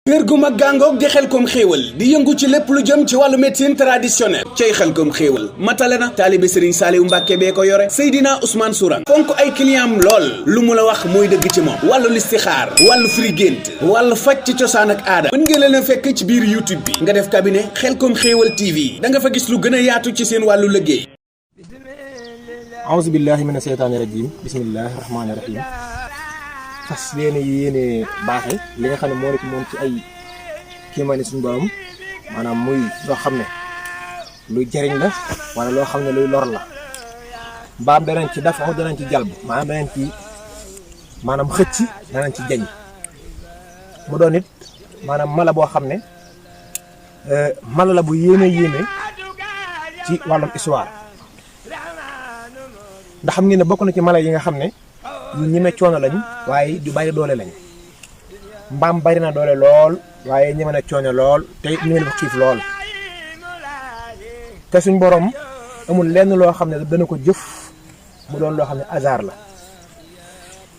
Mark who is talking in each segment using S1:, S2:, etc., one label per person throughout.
S1: kër gu mag gàngoog di Xelcom xéewal di yëngu ci lépp lu jëm ci wàllu médecine traditionnelle cay Xelcom xéewal matale na taalibe Serigne Saliou Mbacke bee ko yore Seydina Ousmane Sourang fonk ay client lool lu mu la wax mooy dëgg ci moom wàllu listixaar wàllu firi gént wàllu faj ci cosaan ak aada mën ngeen leen a fekk ci biir YouTube bi nga def cabinet Xelcom xéewal TV da nga fa gis lu gën a yaatu ci seen wàllu liggéey.
S2: auzu billahi mina seytaani rajim bismillahi rahmaani rahim fas yéene baaxe li nga xam ne moo nekk moom ci ay kéemaani suñu borom maanaam muy loo xam ne luy jëriñ la wala loo xam ne luy lor la mbaam danañ ci dafa danañ ci jalb maanaam danañ ci maanaam xëcc danañ ci jañ mu doon it maanaam mala boo xam ne mala la bu yéeme ci wàllum histoire ndax xam ngeen ne bokk na ci mala yi nga xam ne yu ñeme coono lañ waaye du bari doole lañ mbaam bari na doole lool waaye ñeme na coono lool te it ñeme na xiif lool te suñ borom amul lenn loo xam ne dana ko jëf mu doon loo xam ne hasard la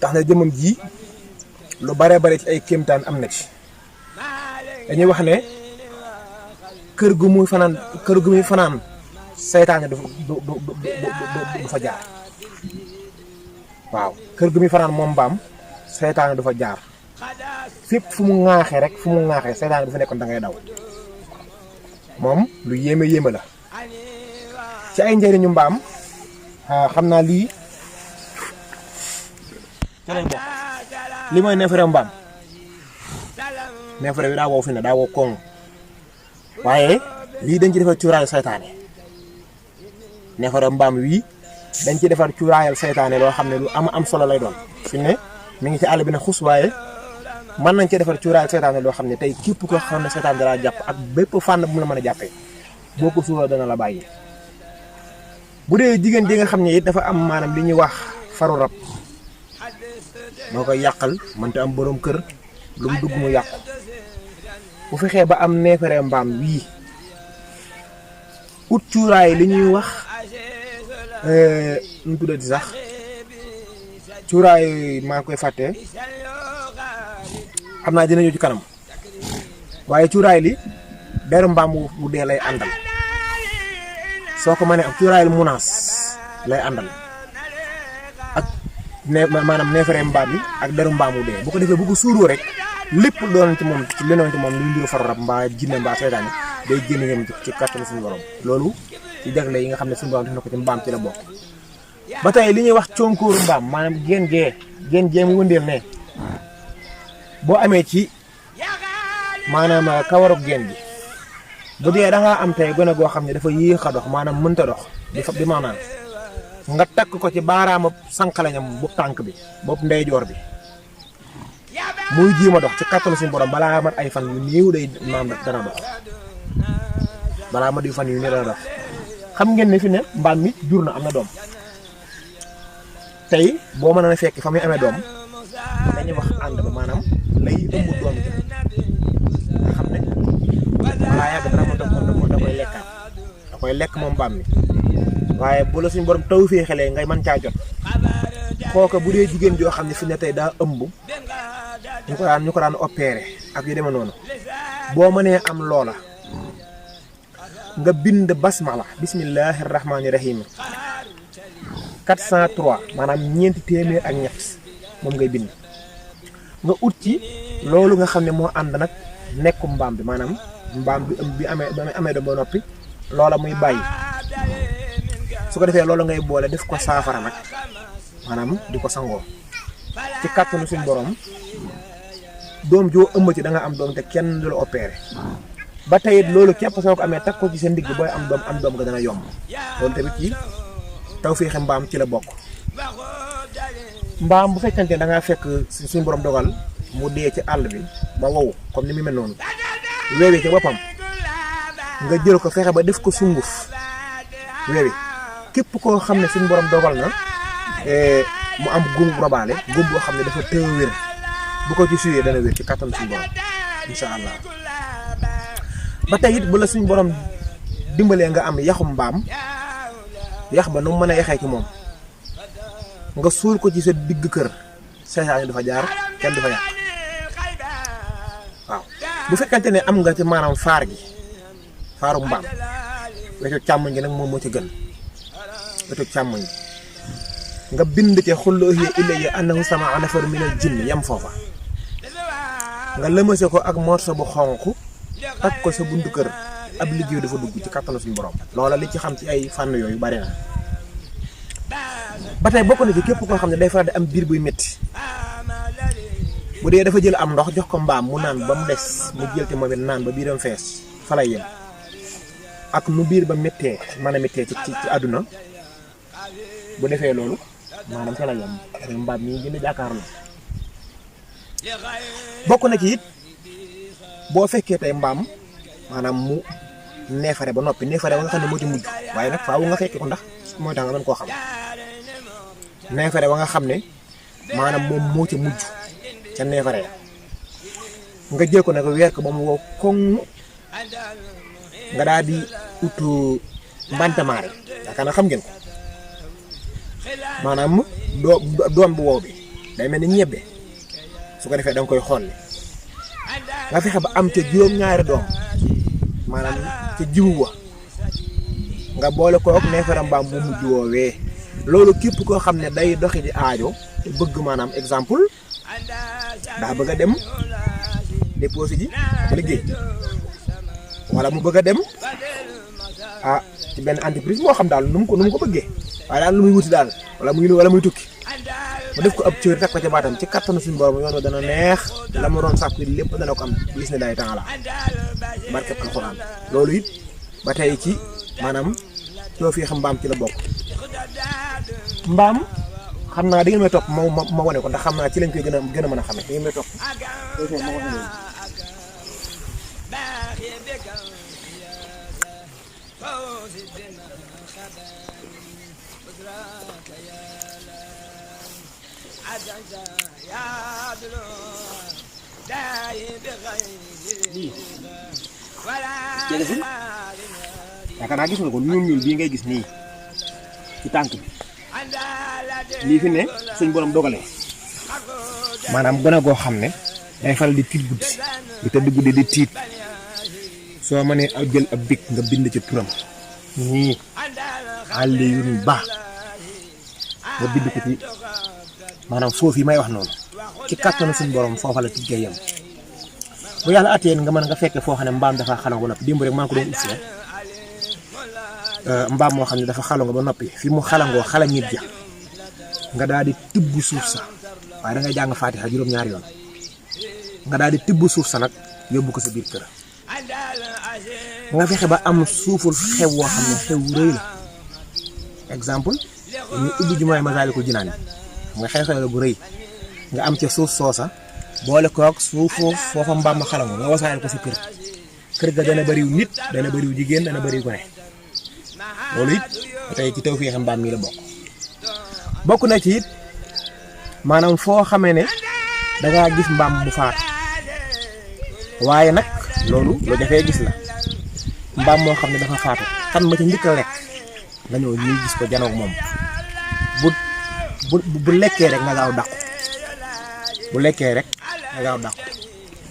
S2: tax na jëmam ji lu bare bare ci ay kéemtaan am na ci dañuy wax ne kër gu muy fanaan seytaane du fa jaar waaw kër gu muy fanaan moom mbaam seytaane du fa jaar fépp fu mu ŋaaxee rek fu mu ŋaaxee seytaane bu fa nekkoon da ngay daw moom lu yéeme la ci ay njëriñu mbaam xam naa lii ca lay bokk li mooy neefere mbaam neefere bi daa wow fi ne daa wow koŋ waaye lii dañ ci defar cuuraayu seytaane neefere mbaam wii dañ ci defar cuuraayal seytaane loo xam ne lu am solo lay doon fi ne mi ngi ci àll bi na xus waaye mën nañ ci defar cuuraayal seytaane loo xam ne tey képp ko xam ne seytaane dara jàpp ak bépp fànn bu mu la mën a jàppee boo ko suuroo dana la bàyyi bu dee jigéen ji nga xam ne it dafa am maanaam li ñuy wax faru rab moo koy yàqal mënta am borom kër lu mu dugg mu yàqu bu fexee ba am neefere mbaam wii ut cuuraay li ñuy wax nu tuddati sax cuuraay maa ngi koy fàtte xam naa dina ñëw ci kanam waaye cuuraay li deru mbaam bu dee lay àndal soo ko mënee ak cuuraay li munaas lay àndal ak maanaam neefere mbaam bi ak deru mbaam bu dee bu ko defee bu ko suuroo rek lépp doon ci moom ci lenoon ci moom lu mbiru faru rab mbaa jinne mbaa seytaane day génn ñoom ci kàttanu suñu borom loolu ci jagle yi nga xam ne suñu borom def na ko ci mbaam ci la bokk ba tey li ñuy wax conkóoru mbaam maanaam génn gee mu wëndeel ne boo amee ci maanaam kawarug génn bi bu dee da ngaa am tey gone goo xam ne dafa yéex a dox maanaam mënta dox di maanaam nga takk ko ci baaraama sànqalañam bopp tànk bi bopp ndeyjoor bi muy jéem a dox ci kàttanu suñu borom balaa mat ay fan yu néew day maam dana dox balaa mat yu fan yu néew dana dox xam ngeen ne fi ne mbaam mi jur na am na doom tey boo mën a fekk fa muy amee doom dañuy wax ànd ba maanaam lay ëmb doom ji nga xam ne balaa yàgg dana ma doom da koy lekkaat da koy lekk moom mbaam mi waaye bu la suñu borom taw fee xelee ngay mën caa jot kooka bu dee jigéen joo xam ne fi ne tey daa ëmb ñu ko daan opéré ak yu demee noonu boo mënee am loola nga bind basmala bismillahi rahmaani rahim 403 maanaam ñeenti téeméer ak ñett moom ngay bind nga ut ci loolu nga xam ne moo ànd nag nekku mbaam bi maanaam mbaam bi amee doom ba noppi loola muy bàyyi su ko defee loolu ngay boole def ko saafara nag maanaam di ko sangoo ci kàttanu suñu borom doom joo ëmb ci da nga am doom te kenn du la opéré ba tey it loolu képp soo ko amee teg ko ci sa ndigg booy am doom nga dana yomb loolu tamit ci tawfeex mbaam ci la bokk. mbaam bu fekkante da ngaa fekk suñu borom dogal mu dee ci àll bi ba wow comme ni mu mel noonu weewi ci boppam nga jël ko fexe ba def ko sunguf weewi képp koo xam ne suñu borom dogal na mu am góob robaale góob boo xam ne dafa tëw wér bu ko ci suyee dana wér ci kattan suñu borom incha allah. ba tey it bu la suñu borom dimbalee nga am yaxum mbaam yax ba nu mu mën a yaxee ci moom nga suul ko ci sa digg kër seytaane du fa jaar kenn du fa yàq waaw bu fekkante ne am nga ci maanaam faar gi faaru mbaam wetu càmmoñ gi nag moom moo ci gën wetu càmmoñ nga bind ci xul uhiya ilayya annahu sama'a nafar min al-jinn yam foofa nga lëmase ko ak morso bu xonq ak ko sa buntu kër ab liggéey dafa dugg ci kattanu suñu borom loola li ci xam ci ay fànn yooyu bari na ba tey bokk na ci képp koo xam ne day faral di am biir buy métti bu dee dafa jël am ndox jox ko mbaam mu naan ba mu des mu jël te moom it naan ba biiram fees fa lay yem ak nu biir ba méttee mën a méttee ci àdduna bu defee loolu maanaam fa la yem mbaam mi gën a jàkkaarloo bokk na ci it boo fekkee tey mbaam maanaam mu neefare ba noppi neefare ba nga xam ne moo ci mujj waaye nag faaw nga fekke ko ndax mooy tax nga mën koo xam neefare ba nga xam ne maanaam moom moo ci mujj ca neefare nga jël ko nag weer ko ba mu wow koŋ nga daal di ut mbantamaare yaakaar na xam ngeen ko maanaam doom bu wow bi day mel ni ñebbe su ko defee da nga koy xolli nga fexe ba am ca juróom-ñaari doom maanaam ca jiwu wa nga boole kook neefere mbaam bu mujj woowee loolu képp koo xam ne day doxi di aajo te bëgg maanaam exemple daa bëgg a dem déposé ji liggéey wala mu bëgg a dem ci benn entreprise moo xam daal nu mu ko bëggee waaye daal lu muy wuti daal wala muy tukki mu def ko ab cër teg ko ca baatam ci kattanu suñu borom yoon wa dana neex la mu doon sàkku lépp dana ko am gis ne day taala barkeb alxuraan loolu it ba tey ci maanaam soo fi xam mbaam ci la bokk mbaam xam naa da ngeen may topp ma wane ko ndax xam naa ci lañ koy gën a mën a xamee da ngeen may topp yaakaar naa gis nga ko ñuul bii ngay gis nii ci tànk bi lii fi ne suñ borom dogalee maanaam gën a goo xam ne day faral di tiit guddi di tëdd guddi di tiit soo mënee jël ab big nga bind ci turam nii Alioune Ba nga bind ko ci maanaam suuf yi may wax noonu ci kàttanu suñu borom foofa la tiggee yem bu yàlla atteen nga mën nga fekkee foo xam ne mbaam dafa xalango ba noppi démb rek maa ngi ko doon ussee mbaam moo xam ne dafa xalango ba noppi fi mu xalangoo xala ñit ja nga daal di tibb suuf sa waaye da ngay jàng Faatiha juróom-ñaari yoon nga daal di tibb suuf sa nag yóbbu ko sa biir kër nga fexe ba am suuful xew woo xam ne xew rëy la exemple ñu ubbi jumaay Masaalikul Jinaan nga xew-xew la bu rëy nga am ca suuf soosa boole koog suufu foofa mbaam ma xalango nga wasaare ko sa kër ga dana bëriw nit dana bëriw jigéen dana bëriw gone loolu it tey ci tawfeex mbaam mi la bokk na ci it maanaam foo xamee ne dangaa gis mbaam mu faatu waaye nag loolu lu jafee gis la mbaam moo xam ne dafa faatu kan ma ca njëkk a lekk nga ñëw ñuy gis ko janoog moom bu lekkee rek nga gaaw dàqu bu lekkee rek nga gaaw dàqu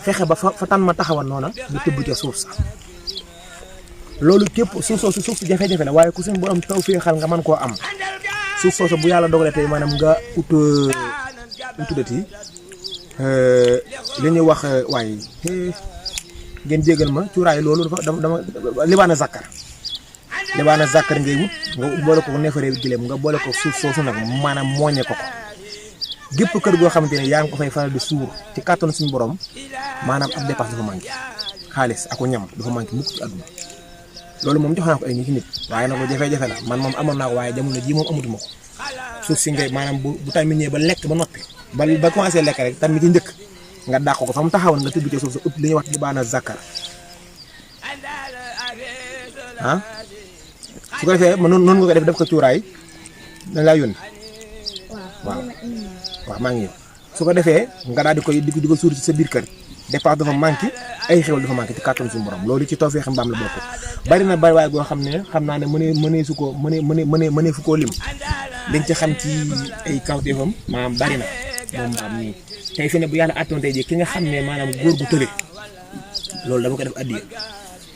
S2: fexe ba fa tan ma taxawal noona nga tëbb ca suuf sa loolu képp suuf soosu suuf si jafe-jafe la waaye ku seen borom taw féexal nga mën koo am suuf soosu bu yàlla dogalee tey maanaam nga tuddati li ñuy wax waaye ngeen jégal ma cuuraay loolu dama libaana zakkar ngay wut nga boole ko neefaree gileem nga boole ko suuf soosu nag maanaam mooñe ko gépp kër goo xamante ne yaa ngi ko fay faral di suur ci kàttanu suñu borom maanaam ab dépense dafa manqué xaalis ak ñam dafa manqué mukk ci àdduna loolu moom jox naa ko ay nit waaye nag lu jafe-jafe la man moom amoon naa ko waaye jamono ji moom amatuma ko suuf si ngay maanaam bu tamit ñëwee ba lekk ba noppi ba commencé lekk rek tamit ci njëkk nga dàq ko fa mu taxawoon nga tëbb ci suuf sa ut li ñuy wax libaana zakkar su ko defee noonu nga ko def ko cuuraay dañ laa yónni waaw maa ngi ñëw su ko defee nga daal di ko suur ci sa biir kër dépense dafa manqué ay xewal dafa manqué ci kàttanu suñu borom loolu ci tawfeex mbaam la bokk bari na bari waaye goo xam ne xam naa ne mënee fu koo lim dañ ci xam ci ay kawteefam maanaam bari na moom mbaam nii tey fi ne bu yàlla attoon tey ji ki nga xam ne maanaam góor gu tële loolu dama ko def addiya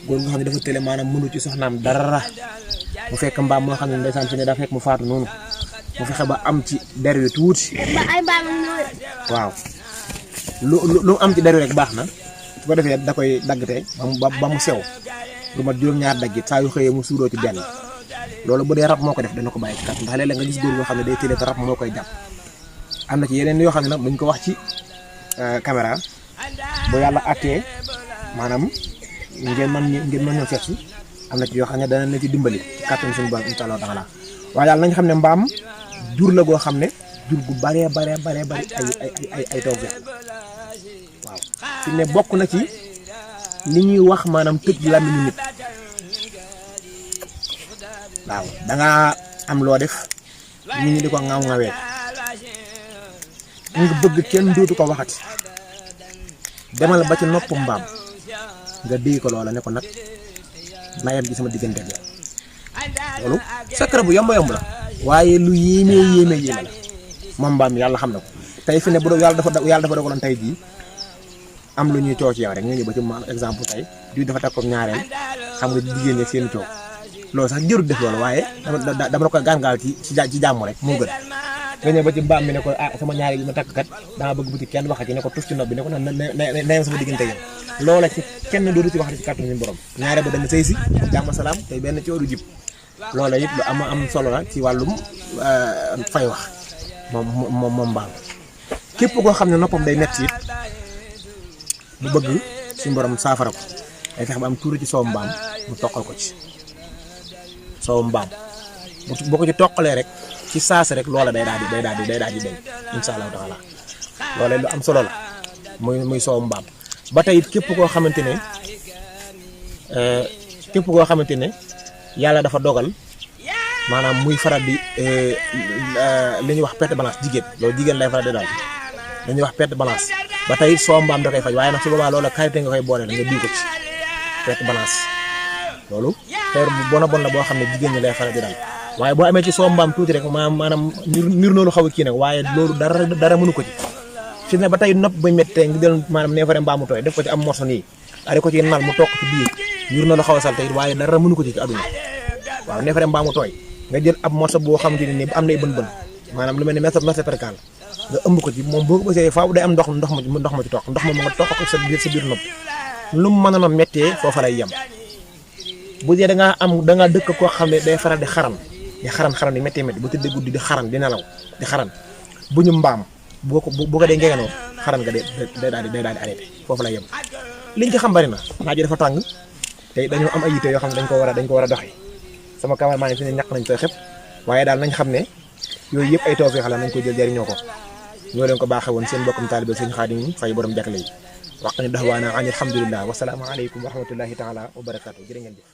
S2: góor nga xam ne dafa télé maanaam mënu ci soxnaam dara mu fekk mbaam moo xam ne ndeysaan fi ne daa fekk mu faatu noonu mu fexe ba am ci der wi tuuti waaw lu am ci der wi rek baax na su ko defee da koy daggte ba mu sew lu mat juróom-ñaar daggit saa yu xëyee mu suuroo ci benn loolu bu dee rab moo ko def dana ko bàyyi ci kat ndax léeg-léeg nga gis góor goo xam ne day télé te rab moo koy jàpp am na ci yeneen yoo xam ne nag duñ ko wax ci caméra bu yàlla attee maanaam ngeen mën ñoo seet si am na ci yoo xam ne dana na ci dimbali ci kàttan suñu borom insha Allah taala waaye daal nañ xam ne mbaam jur la goo xam ne jur gu bari ay taw waaw fi ne bokk na ci li ñuy wax maanaam tëj làmmiñu nit waaw da nga am loo def nit ñi di ko ŋaw-ŋawee nga bëgg kenn dootu ko waxati demal ba ci nopp mbaam nga déy ko loola ne ko nag na yem ci sama diggante bi loolu secret bu yomb la waaye lu yéeme la moom mbaam yàlla xam na ko tey fi ne bu doon yàlla dafa dogaloon tey jii am lu ñuy coow ci yow rek nga ñëw ba ci exemple tey di dafa takk ko ñaareel xam nga jigéen ñi seen coow loolu sax jërut def loolu waaye dama la koy gàngaal ci jàmm rek moo gën nga ñëw ba ci mbaam mi ne ko sama ñaari bi ma takk kat dama bëgg bu ci kenn wax ci ne ko tus ci nopp bi ne ko na sama diggante yéen loola ci kenn dootu ci wax ci kàttan suñu borom ñaare ba dama sëy si jàmm salaam tey benn coow du jib loola it lu am solo la ci wàllum fay wax moom mbaam képp koo xam ne noppam day metti it bu bëgg suñu borom saafara ko day fexe ba am tuuru ci soow mbaam mu toqal ko ci soow mbaam boo ko ci toqalee rek ci saas rek loola day daal di deñ insha Allah taala loola lu am solo la muy soow mbaam ba tey képp koo xamante ne yàlla dafa dogal maanaam muy faral di li ñuy wax perte balance loolu jigéen lay faral di daal dañuy wax perte balance ba tey soo mbaam da koy faj waaye nag su boobaa loola karité nga koy boole la nga bii ko ci perte balance loolu feebar bu bon la boo xam ne jigéen ñi lay faral di daal waaye boo amee ci soo mbaam tuuti rek maanaam niir noonu xaw a kii nag waaye loolu dara mënu ko ci fi ne ba tey nopp ba méttee ngi del maanaam neefare mbaamu tooy def ko ci am morso nii ari ko ci nal mu toog ci biir niir noonu xaw a salte it waaye dara mënu ko ci àdduna waaw neefare mbaamu tooy nga jël ab morso boo xamante ne nii am nay bën maanaam lu mel ni merce percal nga ëmb ko ci moom boo ko bësee faaw day am ndox ma ci toog ndox ma nga toog ko sa biir nopp lu mu mën a méttee foofa lay yem bu dee da nga dëkk koo xam ne day faral di xaran di métti bu tëddee guddi di xaran di nelaw di xaran bu ñu mbaam boo ko dee ngegenoo xaran nga day daal di arrêté foofu lay yem liñ ci xam bari na naaj dafa tàng te dañoo am ay yite yoo xam ne dañ ko war a doxee sama cameraman fi ne ñàkk nañ koy xëpp waaye daal nañ xam ne yooyu yëpp ay tawfeex la nañ ko jël jariñoo ko ñoo leen ko baaxee woon seen mbokkum taalibe sëñ Xaadim Fay borom jàkkale yi wax ni daxwaana an alhamdulillah wasalaamu aleykum wa rahmatullahi taala wa barakaatu jërë ngeen jëf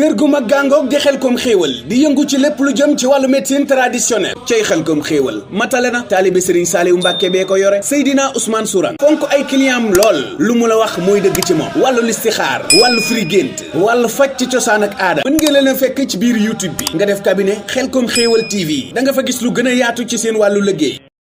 S1: kër gu mag gàngoog di Xelcom xéewal di yëngu ci lépp lu jëm ci wàllu médecine traditionnelle cay Xelcom xéewal matale na taalibe Serigne Saliou Mbacke bee ko yore Seydina Ousmane Sourang fonk ay client am lool lu mu la wax mooy dëgg ci moom wàllu listixaar wàllu firi gént wàllu faj ci cosaan ak aada mën ngeen leen a fekk ci biir YouTube bi nga def cabinet Xelcom xéewal TV da nga fa gis lu gën a yaatu ci seen wàllu liggéey